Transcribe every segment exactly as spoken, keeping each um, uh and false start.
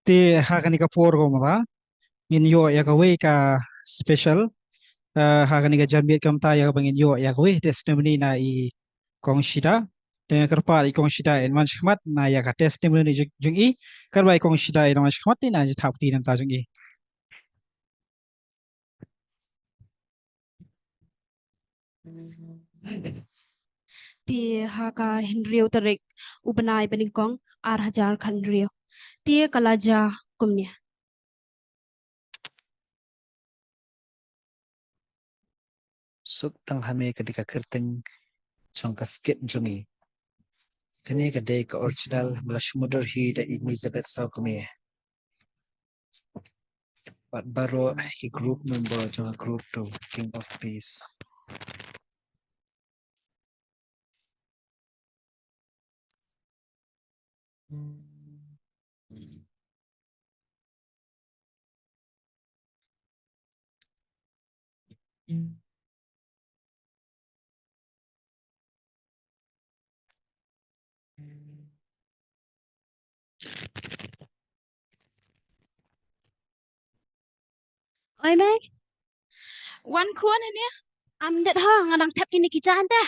Te ha kane ka por kumta ngin ïoh ïa kawei ka special, eh, ha kane ka janmiet kumta ïa kaba ngin ïoh ïa kawei testimony na i Kong Shida. Te nga kyrpad i Kong Shida in wan shakhmat na ïa ka testimony jong, jong i. Katba i Kong Shida in wan shakhmat te nga ju thap kti na ka bynta jong i. Te ha ka hynriew tarik u bnai ba nyngkong ar hajar khathynriew. Te ka la jia kumne. Suk tang ha me ka dei ka kyrteng jong ka skit jong ngi. Kane ka dei ka original ba la shu mudui hi da i Elizabeth Sawkmie. Bad baroh ki group member jong ka group tu King of Peace. Oi mei. Wan khun ini. Am det ha, nga dang thep kine ki jaiñ te.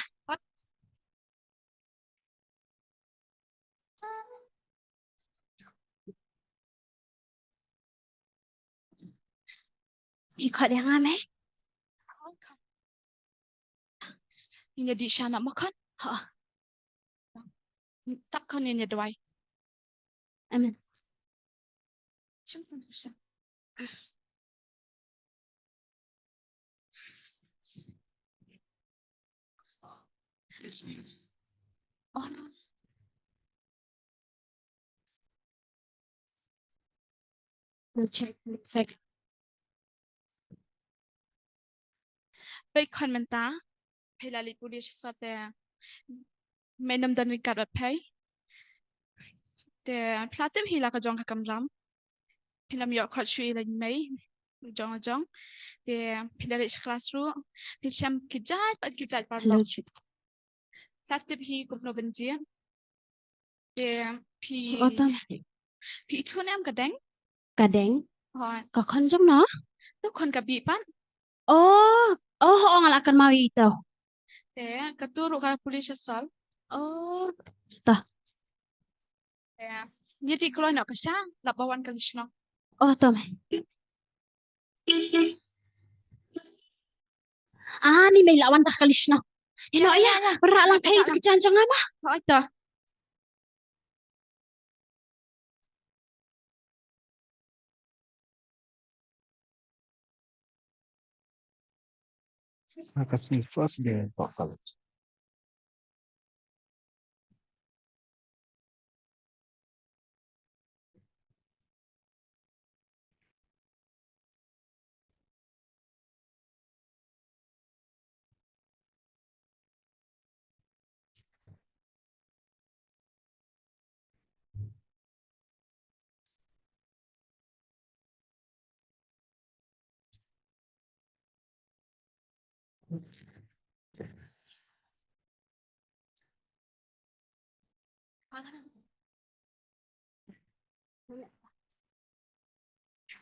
Phi khot ïa nga mei. Ïa di shana ma khot. Ha. Tap khot ïa dawai. Amen. Peit khun mynta, phi la leit pule shisha te mei nym don ryngkat bad phi. Te phi la tip hi la ka jong ka kamram. Phi la ym ïoh khot shuh ïa la mei jong jong. Te phi la leit sha klas ruh. Phi shem ki jait bad ki jait paralok. Phi la tip hi kumno ban jied. Te phi, phi ithuh ne em ka deng? Ka deng? Hooid. Ka khun jong no? To khun ka bih pat. Oh, oh, oh, nga la kynmaw ïa ito. Te katu ruh ka pule sha sol. Oh, to. Te ngi ti kloi noh ka sha, la ba wan kali shnong. Oh, to mei. Ah, ni mei la wan ta kali shnong. Ïa no ïa, ba rah lang phi tu ka jan jong nga ma. Hooid to. Ka sngi first day of college.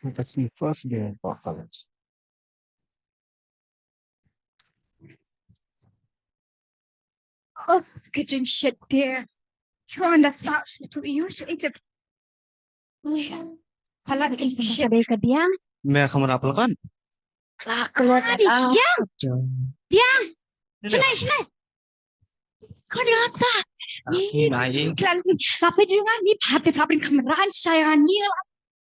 Ka sngi first day of college. Of ka jingshit te. Chuan da sa shu tu yu shi ite. Pala ka jingshit. Ka dei ka diang. Me ka mara pelakon. Pelakon. Diang. Diang. Sini, sini. Kau ni apa? Asli mai. Klan ni. Lapit dengan ni pati lapit kameran saya ni.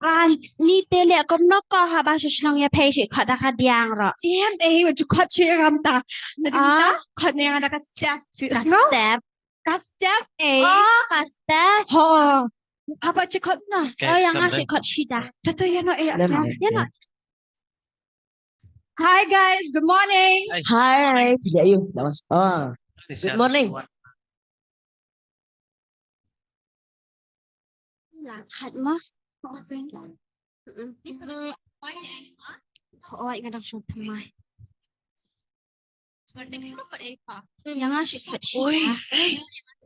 Ran ni te leh kumno ko haba shu shnong ïa phi shi khot da ka diang ruh. Em, eh, wat ju khot shi ram ta. Ah. Khot ne da ka step. Ka step. Ka step, eh. Oh, ka step. Ho. Haba ju khot na. Oh, ïa nga shi khot shi da. Tato ïa no, eh, ïa no. Hi guys, good morning. Hi. Hi, phi ïa u. That was, ah. Good morning. La khat ma. Mm-mm. Oi, nga dang shong thymmai. Ïa nga shi khat shi. Oi, ei.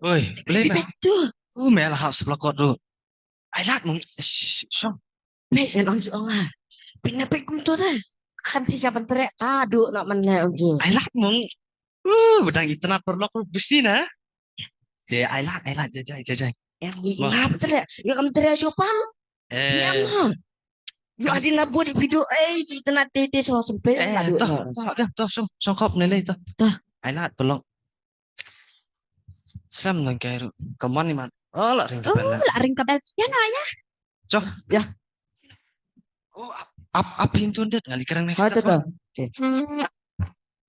Oi, play ba. Tu. U me la hap sa pelakot tu. Ai lad mong. Shh, shong. Me, en ong ju ong ah. Pynna pyn kumto te. Kan phi sa pyntrek ka du na man ne ong ju. Ai lad mong. Uh, bedang itynnat paralok ruh bisti na. Te ai lad, ai lad, jai jai, jai jai. Em ni. Mah. Ngap trek. Yo kam trek shu pang. Eh. Em na. Yo adi na budi video, eh, itynnat te te so sempe. Eh, la du to, na. To, to, to, shong, shong kop ne le to. To. Ai lad paralok. Slem lang kai ruh. Come on, ni man. Oh, la ring ka bell. Oh, la ring ka bell. Ya na ya. Cho. Ya. Oh, ap, ap, ap, pintu ndet ngali kerang next. Ha, step, to, to. Okay.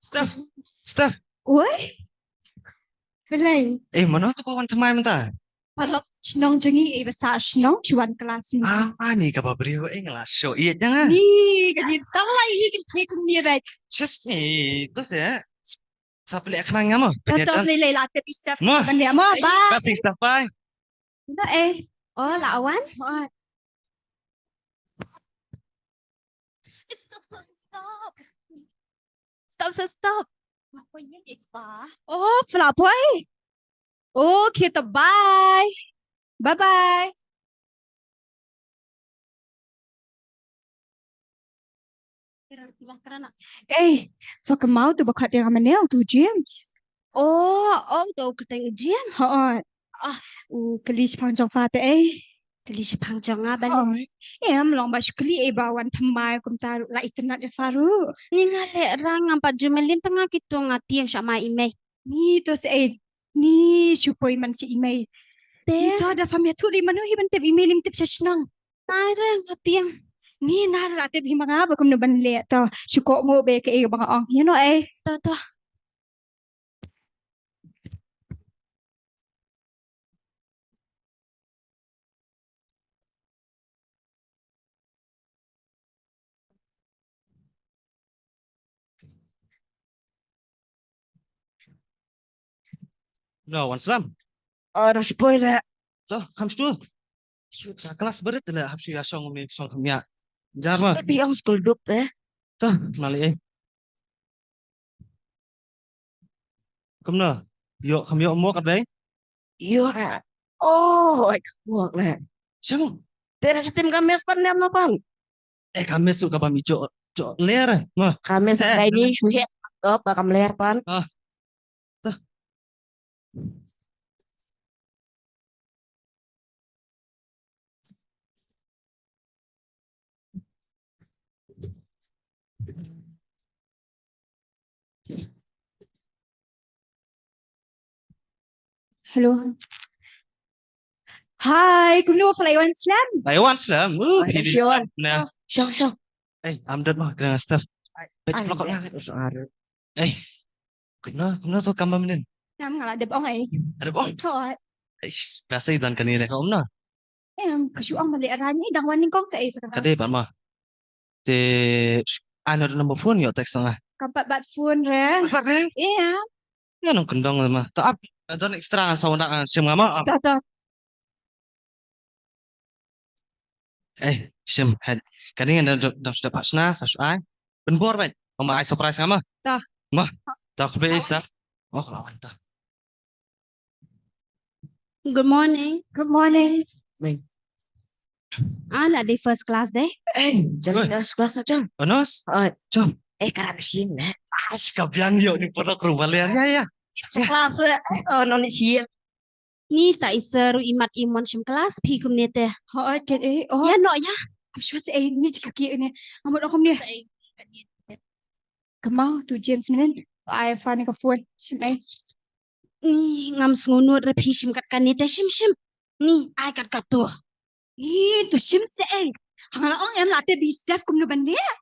Steph. Steph. Oi. Belai. Eh, mano tu ko wan thymmai mynta? Paralok shnong jong ngi, eh, ba sah shnong, shu wan klas mynta. Ah, ni kaba briew, eh, nga la shu ïeit jang ah. Ni, ka ni tang la ïeit, ka ni kum ni bai. Shuh, eh, to se. Sa pynleh khnang nga mo. Pynleh. Tato jan. Pynleh lei la tip i Steph. Mo. Pynleh mo. Bye. Bye, Steph, bye. No, eh. Oh, la wan. Oh. Stop, stop, stop. Stop, stop, stop. Oh, pla poi. Okay, to bye. Bye bye. Eh, fa kynmaw tu ba khot ïa nga mynne utu James. Oh, oh, utu kyrteng James. Hooid. Ah, u kylli shaphang jong pha te eh. Kylli shaphang jong nga ba. Hooid. Em, long ba shu kylli eh ba wan thymmai kumta ruh la itynnat ïa pha ruh. Ni nga lehraiñ ngam pat ju mlien tang nga kito nga tieng sha ma i mei. Ni to se eh. Ni shu poi man sha i mei. Te. Ni to da pham ïathuh lei mano hi ban tip i mei lym tip sha shnong. Nai re nga tieng. Ni nai re la tip hi ma nga ba kumno ban leh to. Shu kohnguh beit kaei ba nga ong. Ïa no eh. To to. No, wan slem. Oh, da shu poi leh. To, kham shu. Ka klas barit leh hap shu ïa shong ni shong kham ïa. Jar ma. Te phi ong skul duk te. To, mali eh. Kumno? Ïoh, kham ïoh mok kat dei? Ïoh, eh. Oh, ai, mok leh. Shang. Te na sa tim ka mes pan nem no pan. Eh, ka mes su ka ba mi jo, jo ler, eh. Ma. Ka mes eh, ka ini eh. Shu heh. Top ka kam ler pan. Ah. Tuh. Hello. Hi, kumno phi la wan slem? La wan slem. Uh, oh, phi di sure. Slem na. Shong, shong. Eh, am dat ma kena staff. Ai, bet ai, pelakot ya. Ai. Eh. Kumno, kumno tu kam ba mynnin? Nam nga la dep ong ai. Dep ong. Thot. Ai, biasa i dan kani ne ka ong na. Em, ka shu ong ba lehraiñ i dang wan nyngkong kaei te ka. Ka dei pat ma. Te ai no number phone ïoh text nga. Kam pat bat phone re. Pat re? Ïa. Ïa nongkyndong ma. To ap don extra sa wan da shim nga ma. To to. Eh, shim, hei. Kane nga dang, dang shu dep pat shna, sa shu ai. Pynbor bad. Mama ai surprise nga ma. Ta. Ma. Ta kbe is ta. Oh, lawan ta. Good morning. Good morning. Ana di first class de. Eh, jangan first class aja. Honors? Ai, jom. Eh, karam shin, eh. Ash, ka biang yo ni pernah ke rumah liar. Ya, ya. Class, eh, oh, non shin. Ni ta i sir ruh i mat i mon shim klas phi kumne te. Hooid, ken eh. Oh. Ïa noh ïa. Am shu se eh ni jaka ki ne. Am dok kumne. Kynmaw tu James mynnin. Ai pha ne ka phone. Shim eh. Ni ngam sngewnud re phi shim kat kane te shim shim. Ni ai kat katu. Ni to shim se eh. Hang la ong em la te bi Steph kumno ban leh.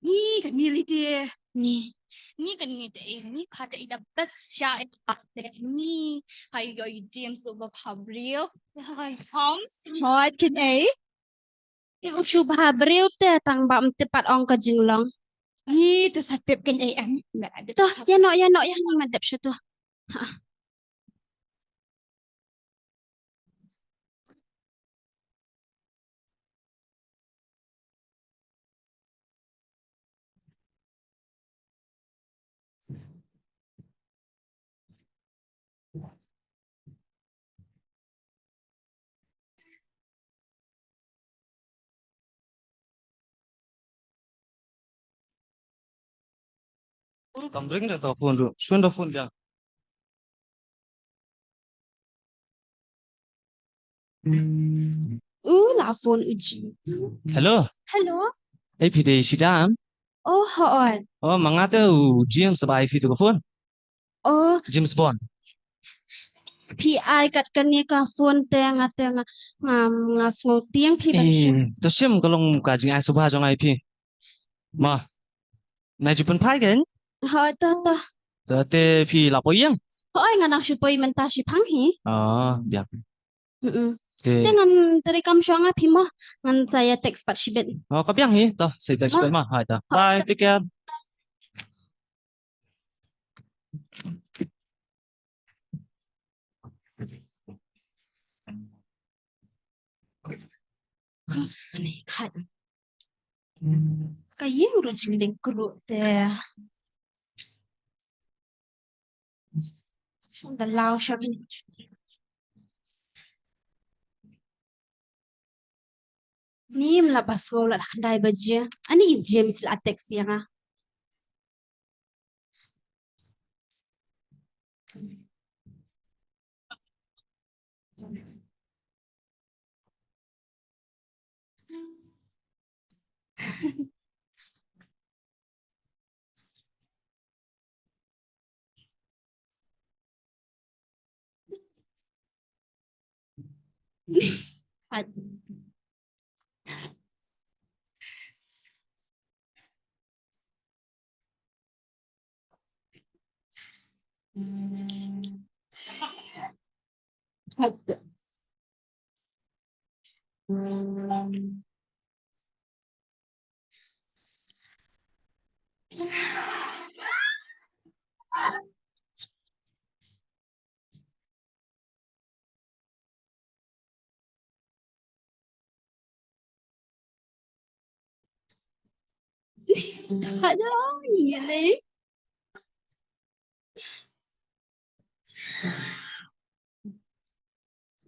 Ni kane lei te. Ni. Ni kane te eh. Ni pha te i da best sha eh pha te. Ni. Hai yo i James uba pha briew. Hai James. Hooid ken eh. I u shu pha briew te tang ba ym tip pat ong ka jinglong. Ni to sa tip ken eh em. To ïa noh ïa noh ïa noh ma dep sha to. Ha. Kam ring da to phone ruh. Shun da phone ja. U la phone u ji. Hello. Hello. Ei phi dei Shida em? Oh, hooid. Oh, ma nga te u James ba ai phi tu ka phone. Oh. James Bond. Phi ai kat kane ka phone te nga te nga nga, nga sngew tieng phi ban shim. Eh, to shim ka long ka jingai suba jong nga ïa phi. Ma. Nai ju pynphai kein? Hooid to to. To te phi la poi ïeng? Hooid ngan nang shu poi mynta shiphang hi. Ah, biang. Mm-mm. Okay. Te ngan trei kam shuwa nga phi mo. Ngan sa ïa text pat shibit. Oh, ka biang hi to. Sa ïa text shibit ma. Hai to. Bye, take care. Ni khat. Ka ïing ruh jingdeng kruh te. Da law shop ni. Ym lah ba sngewbha la khyndai baje. Ani i James la text ïa nga.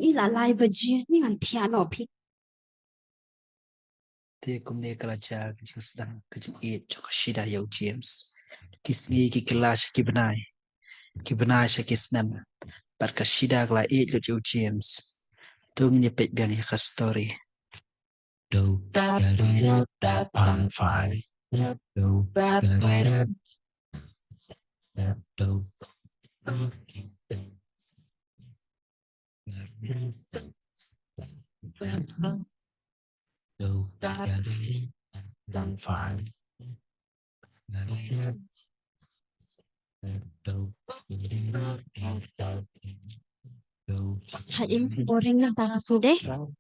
Ila lai baje ni ngan thiah noh phi. Te kumne ka la jia ka jingsdang ka jingïeit jong ka Shida ïa u James. Ki sngi ki kylla sha ki bnai, ki bnai sha ki snem. Bad ka Shida ka la ïeit lut ïa u James. To ngin ïa peit biang ïa ka story. Hai, im boring na ta kasi deh.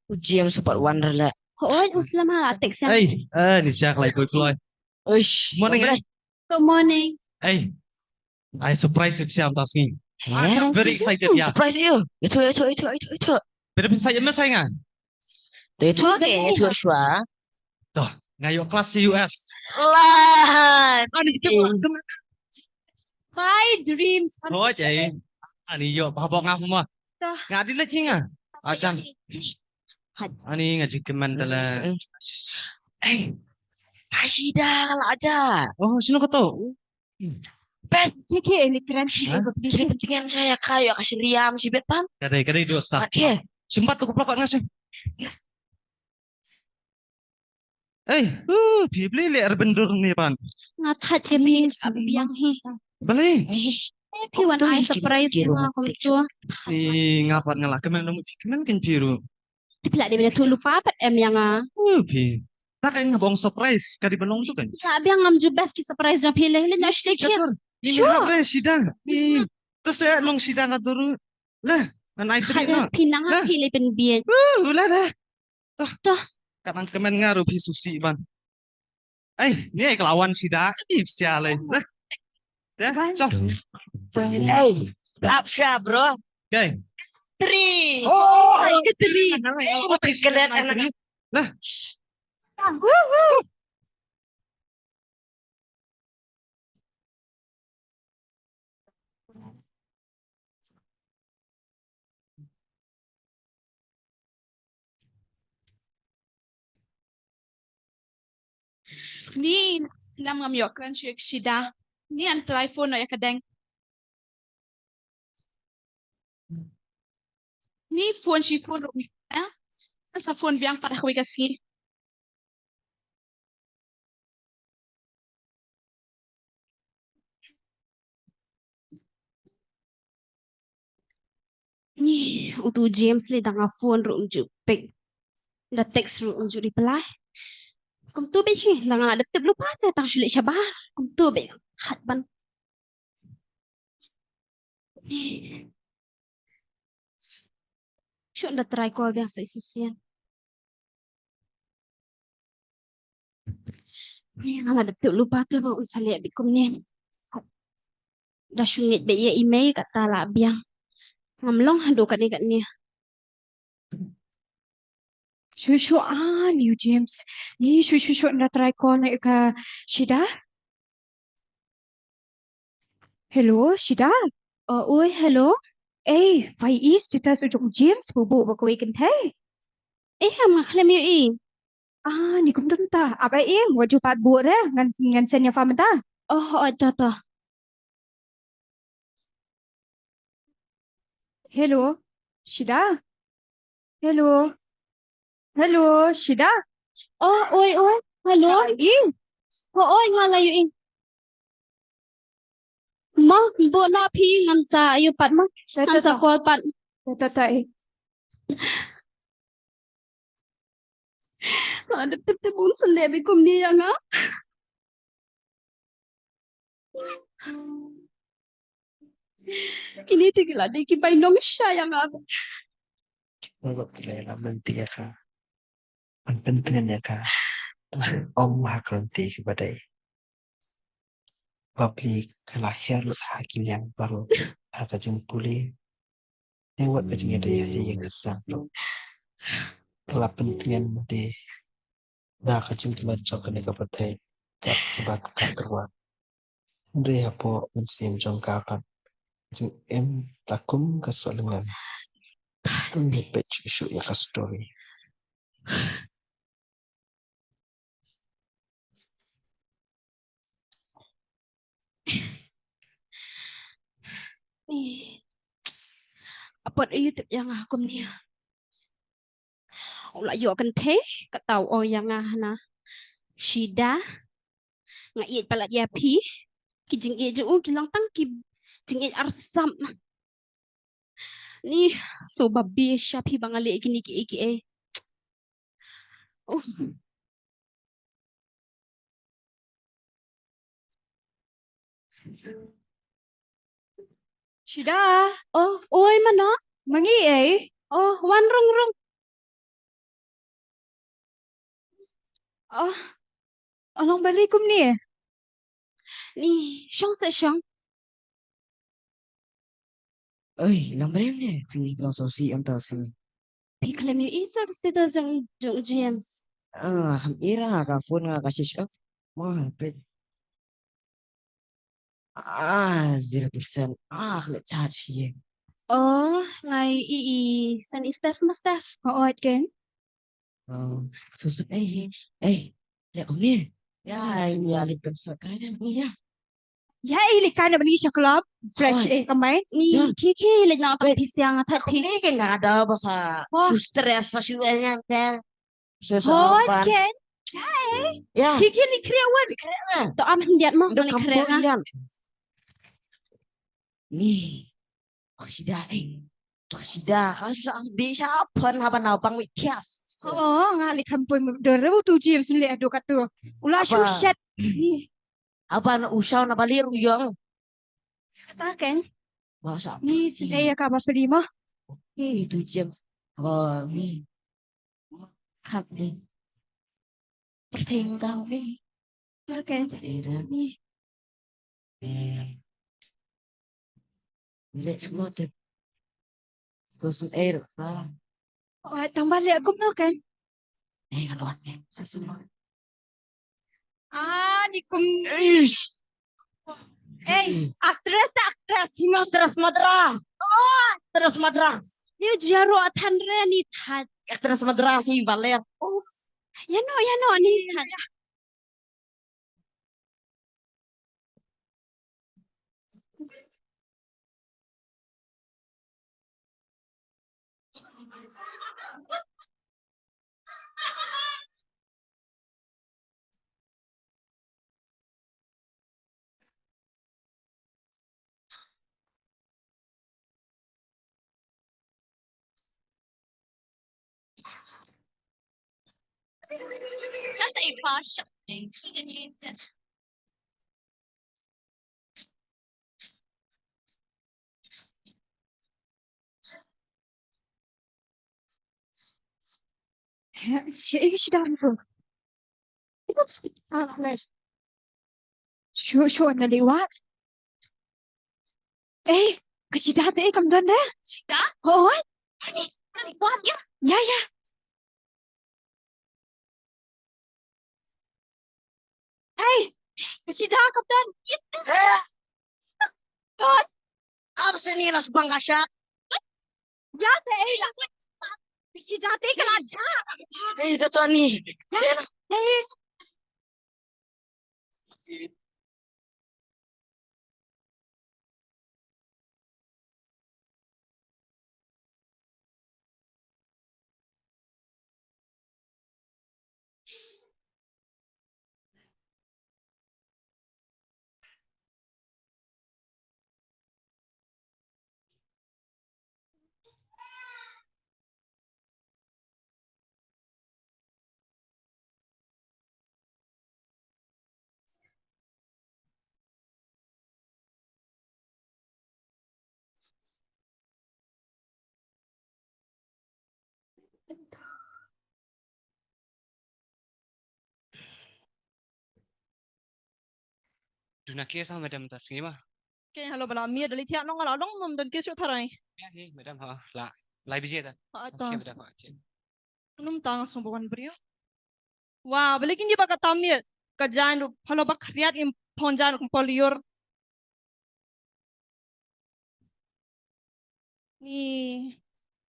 U James pat wan rala. Hooid, u slem ha la text ïa. Hey, eh, ni siak lai koi kloi. Uish. Morning, eh. Good morning. Hey. I surprise ip siam ta sngi. Eh? Very excited, yeah. Surprise you. Itu, itu, itu, itu, itu. Beda pun saya mesai nga. Tu itu ke, itu shwa. Toh, nga ïoh class U S. Lah. Ani kita buat kemen. My dreams. Oh, jai. Ani ïoh, bah bok nga semua. Toh. Nga di la jinga. Ajan. Ani nga jingkmen tala. Eh. Ai Shida la aja. Oh, sino ka to? Bet. Ki ki ini keren sih. Ki pentingan saya kayo kasih liam si bet pan. Kadai kadai dua staff. Oke. Sempat tu keplakot ngasih. Eh, uh, phi beli le urban dur ni pan. Nga that ke phi biang hi. Beli. Eh, phi wan ai surprise nga kum tu. Ni nga pat nga la kemen dong phi kemen kin phi ru. Ti phi la dei bina tu lupa pat em ïa nga. Uh, phi. Tak eng bong surprise ka dei ba long tu kan. Sa biang ngam ju best ki surprise jong phi leh leh na shlek hi. Ni hap re Shida. Ni tu se long Shida nga tu ru. Lah, ngan ai tri no. Phi nang ha phi leh pynbiej. Uh, lah dah. Toh. Toh. Kat nang kemen nga ru phi susi ban. Ai, ni ai kelawan Shida, ni sia leh. Nah. Ya, so. Hey, lap sha, bro. Okay. Three. Oh, ai, three. Eh, betul kelet anak. Nah. Woohoo. Ni, slam ngam ïoh kren shuh ïa ka Shida. Ni an try phone noh ïa ka deng. Ni phone shi phone ruh. Eh? Sa phone biang pat ha kawei ka sngi. Ni utu James lei da nga phone ruh um ju pick. Da text ruh um ju reply. Kumtu beit hi, da nga la dep tip lypa te tang shu leit shabar. Kumtu beit hat ban. Shu da try call biang sa shisien. Ni nga la dep tip lypa te ba un sa leh beit kumne. Da shu ngeit beit ïa i mei kata la biang. Ngam long haduh katne katne. Shu shu ah, ni u James. Ni shu shu shu da try call na ka Shida. Hello, Shida. Oh, oi, hello. Ei, phi i status u jong u James, buh buh ba kawei kynthei. Eh, nga khlem ïohi. Ah, ni kumta mynta. Ap ai im, wat ju pat buh re, ngan ngan send ïa phi mynta. Oh, oh, to to. Hello, Shida. Hello. Hello, Shida. Oh, oi, oi. Hello. Ai. Oh, oi, nga la ïohi. Ma, buh noh phi ngan sa ïoh pat ma. Ta, ta, ngan sa ta. Call pat. Ta, ta, ta, eh. Nga dep tip te ba un sa leh beit kumne ïa nga. Kine te ki la dei ki bai nongshai ïa nga. Nga la mynta ïa ka. Ban pyntngen ïa ka. Ong ha ka lynti kaba dei. Bapli ka la her lut ha ki liang baroh ha ka jingpule. Ïa wat ka jingïadei ha ïing ha sem ruh. Ka la pyntngen de na ka jingkmen jong kane ka pyrthei ka kiba ka tyrwa. Hynrei hapoh mynsiem jong ka pat jingim la kum ka soh lyngngan. To ngin peit shuh shuh ïa ka story. Apot aïu tip ïa nga kumne. U la ïoh kynthei kata u ong ïa nga hana. Shida. Nga ïeit palat ïa phi. Ki jingïeit jong u ki long tang ki jingïeit arsap. Ni so babe sha phi ba nga leh kine kiei kiei. Oh. Shida. Oh, oi mano? Ma ngi ei? Oh, wan rung rung. Oh. Along bali kumne. Ni shong sa shong. Oi, lang brem ne. Phi long so si anta si. Phi khlem ïohi sa ka status jong jong James. Ah, ham ira ka phone nga ka switch off. Wah, pet. Ah, zero percent. Ah, khlem charge ye. Oh, ngai i i san i Steph ma Steph. Oh, ot ken. Oh, so so ei ei. Ei, le ong ne. Ya, ya le kan sa kai ne ya. Ya, ei le kan ne bani sha club. Fresh eh kamai. Ni ki ki le na pa pisiang atat phi. Ni ke nga da ba sa su stress sa su eh ngan te. Hoi ken. Chai. Ya. Kiki ni kre wan. Ni kre wan. To am hyndiat mo ni kre wan. Ni. Ko sida eh. To sida ka sa di sa pon ha ba na bang wi kias. Oh, nga li kam poi do re tu ji sun le do katu. Ula su shet. Ni. Aba na usau na balir uyong. Kata ken. Ba sa. Ni sida ya ka ba sadi mo. Ni tu James. Oh, ni. Khap ni. Pyrthei ngam tahu ni. Okay. Ira ni. Eh. Let's go to. Ko sun air ka. Oh, tang balik aku tu kan. Eh, kalau ni. Sa semua. Ah, ni kum. Ish. Eh, actress ta actress, hima. Actress Madras. Oh, actress Madras. Ni jaro athan re ni that. Actress Madras hi balet. Oh. Ya no, ya no, ni that. Shut the fuck up. Heh, shi, shi da ruh. Shu, shu na liwat. Eh, ka Shida te kam don de. Shida? Hooid. Ani, ani, wat ya. Ya, ya. Hey, ka Shida kam don. Hooid. Ap sini las bang ka sha. Ya te, eh, la. Ka Shida te ka la ja. Hey, to Tony. Ya, eh. Duna ke sa madam ta sngi ma. Ke halo bala mi dali thiak nong ala long nom don ke shu tharai. Ya ni madam ha la lai biji ta. Ha to. Ke madam ha ke. Num tang sung bawan brio. Wa balik ini baka tamit ka jan ru halo bak riat im phon jan ru polior. Ni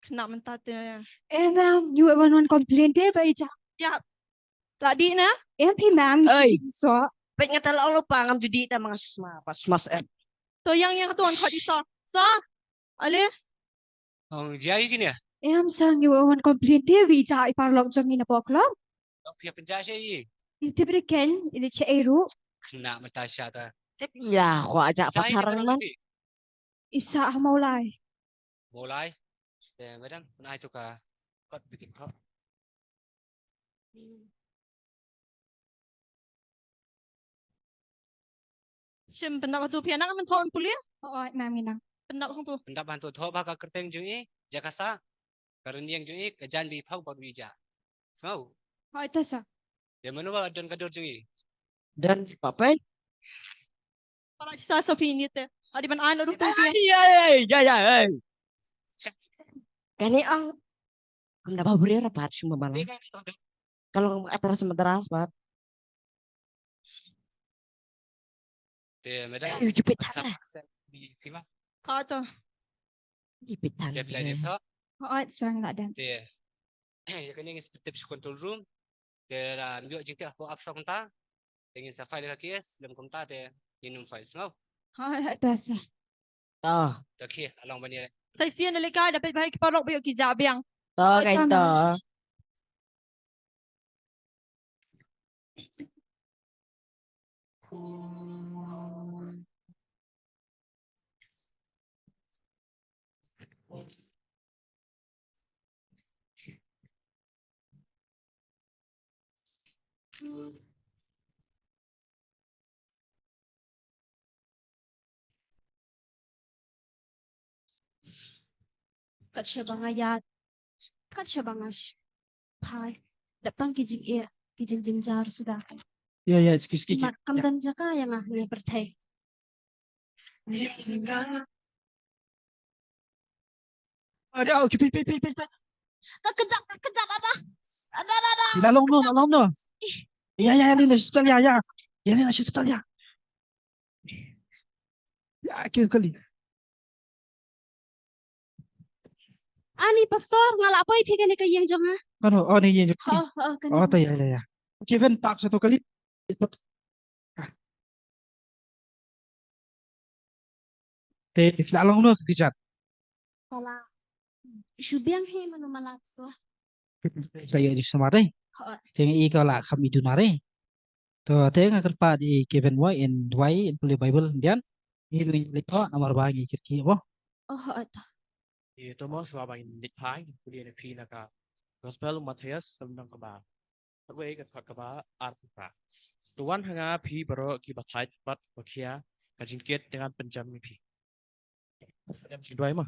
kena mentat ya. Eh ma'am, you want one complaint eh bai ja. Ya. Tadi na? Eh pi ma'am, you Oi. Should so. Pek ngata la lo pa ngam judi ta mangas sma pas mas eh. To yang yang tuan kau di so. So. Ale. Hong jia i kini ya? Em sang ïa u wan complain te wi ja i paralok jong ngi na poklong. Dok phi pynjah sha i. Te bre ken i de che eru. Kena mata sha ta. Te phi la khwa ja pa tharang man. Isa ha Mawlai. Mawlai. Te madam pynai tu ka kot bikin kok. Shim pyndap hatu phi anak men thon puli? Oh, oh, ma'am ngi nang. Pyndap hatu. Pyndap hatu tho ba ka kyrteng jong i, jaka sa, ka rynïeng jong i, ka jan bi phak ba bi ja. Sngau. Hoi to sa. Ya mano ba don ka dur jong i. Don pa pen. Para sa sa phi ni te. Adi ban an ru tu phi. Ya ya ya ya. Kani ang. Anda ba bri rapat suma bala. Kalau atas madras bat. Te madam. Ayo jepit than lah. Ha to. Jepit than. Te play laptop. Ha sang la dan. Te. Ya kani ngi step control room. Te la mbio jingte apa apa sa konta. Te ngin sa file ka case lem kumta te ngin ym file sngau. Ha ha ta sa. To. To ki along bani. Sa sia na leka da pet bai ki parok bai ki ja biang. To kai to. Kat shaba nga ïaid, kat shaba nga sh-, phai. Dap tang ki jingeh, ki jingjynjar suda. Ïa, ïa, excuse ki, ki. Mat kam don jaka ïa nga, nga pyrthei. Ada, oh, pi, pi, pi, pi, pi. Ka kejap, ka kejap, Baba. Baba, Baba. La long noh, la long noh. Ïa, ïa, ïa, ni, ni, hospital, ïa, ïa. Ïa, ni, hospital, ïa. Ïa, ki kali. Ani pastor, nga la poi phi kane ka ïing jong nga. Kano, oh, ni ïing jong. Oh, oh, kane. Oh, ta ïa, ïa, ïa. Kevin, tap sa to kali. Te phi la long noh ka kjat. Pala. Shu biang hi mano mala to. Sa ïa di samar dei. Te ngi ka la kham i dunar dei. To te nga kyrpad i Kevin wai in wai in pule Bible dian. Ngi lu in lito namar ba ngi kyrki bo. Oh, oh, to. I to mo shuwa ba in lit phai in pule na phi na ka Gospel u Mathaios, ka lynnong kaba khatwei, ka dkhot kaba arphew phra. To wan ha nga phi baroh kiba thait bad ba khia, ka jingkit te ngan pynjem ïa phi. Em, shu duwai mo.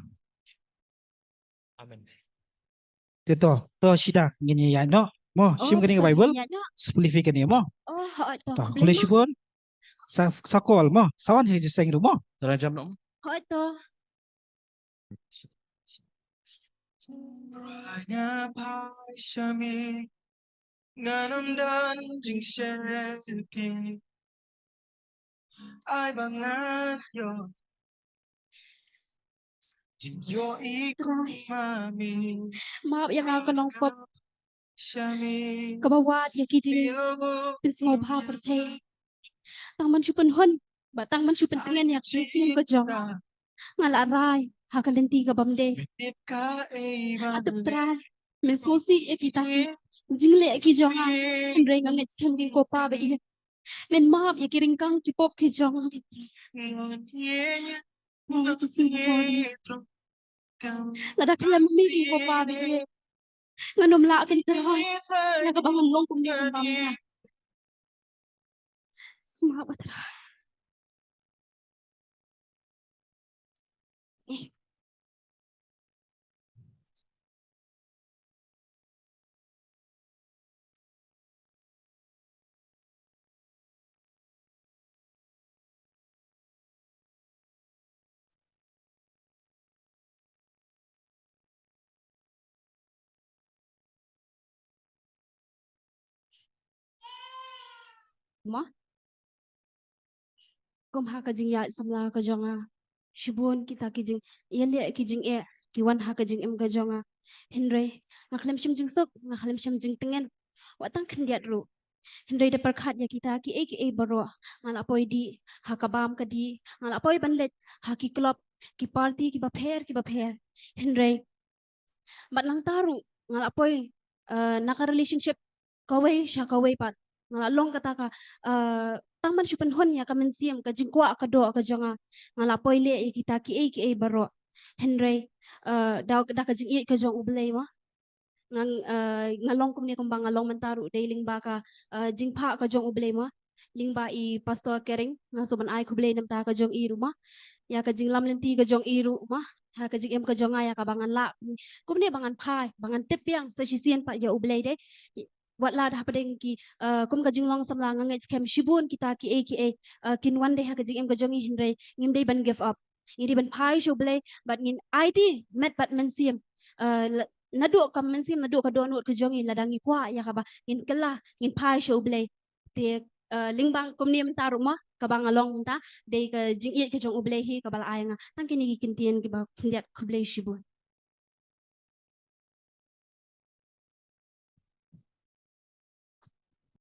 Amen. Te to, to shisha ngin ïa ïaid noh mo. Oh, shim kane ka Bible. Ïaid noh. Shu plie phi kane mo. Oh, hooid to. To, khublei mo. Khublei shibun. Sa, sa call mo. Sa wan sha jingïaseng ruh mo. Sa wan jam noh mo. Hooid to. Nga phai sha me, ngan ym don jingshisha. Ai ba ngan ïoh jingïohi kum ma me. Map ïa nga ko nongpop kaba wad ïa ki jingpynsngewbha pyrthei. Tang ban shu pynhun bad tang ban shu pyntngen ïa ka mynsiem ka jong nga. Nga la rai ha ka lynti ka bym dei. A Trai, men sngewsih ïa kita ki jingleh ki jong nga. Hynrei nga ngeit skhem ïa me ko Pa ba ïeit. Men map ïa ki ryngkang ki pop ki jong nga. Nga Jisu, lada khlem me ïa me ko Pa ba ïeit, ngan ym lah, Trai, ïa kaba ngan long kumne kumba me. Map, Trai. Mo, kum ha ka jingïaid samla ka jong nga, shibun kita ki jingïaleh ki jingeh ki wan ha ka jingim ka jong nga. Hynrei nga khlem shem jingsuk, nga khlem shem jingtngen wat tang khyndiat ruh. Hynrei da pyrkhat ïa kita kiei kiei baroh, nga la poi dih ha ka bam ka dih, nga la poi ban leit ha ki club, ki party kiba pher kiba pher. Hynrei bad nangta ruh nga la poi, eh, na ka relationship kawei sha kawei pat. Nga la long kata ka, eh, tang ban shu pynhun ïa ka mynsiem, ka jingkwah ka doh ka jong nga. Nga la poi leh ïa kita kiei kiei baroh. Hynrei, eh, da, da ka jingïeit ka jong U Blei mo, nga, eh, nga long kumne kumba nga long mynta ruh dei lyngba ka, eh, jingphah ka jong U Blei mo. Lyngba i Pastor Kering, nga sngewbha ban ai khublei na ka bynta ka jong i ruh mo, ïa ka jinglam lynti ka jong i ruh mo, ha ka jingim ka jong nga, ïa kaba ngan lah kumne ba ngan phai, ba ngan tip biang sa shisien pat ïa U Blei de. Wat la da hapdeng ki, eh, kum ka jinglong samla, nga ngeit skhem shibun kita kiei kiei, eh, kin wan de ha ka jingim ka jong i, hynrei ngim dei ban give up. Ngi dei ban phai sha U Blei bad ngin aiti met bad mynsiem. Eh, la-, naduh ka mynsiem, naduh ka dohnud ka jong ngi, lada ngi kwah ïa kaba, ngin kylla, ngin phai sha U Blei. Te, eh, lyngba kumne mynta ruh mo, kaba nga long mynta dei ka jingïeit ka jong U Blei hi kaba la ai ïa nga. Tang kine ki kyntien kiba khyndiat, khublei shibun.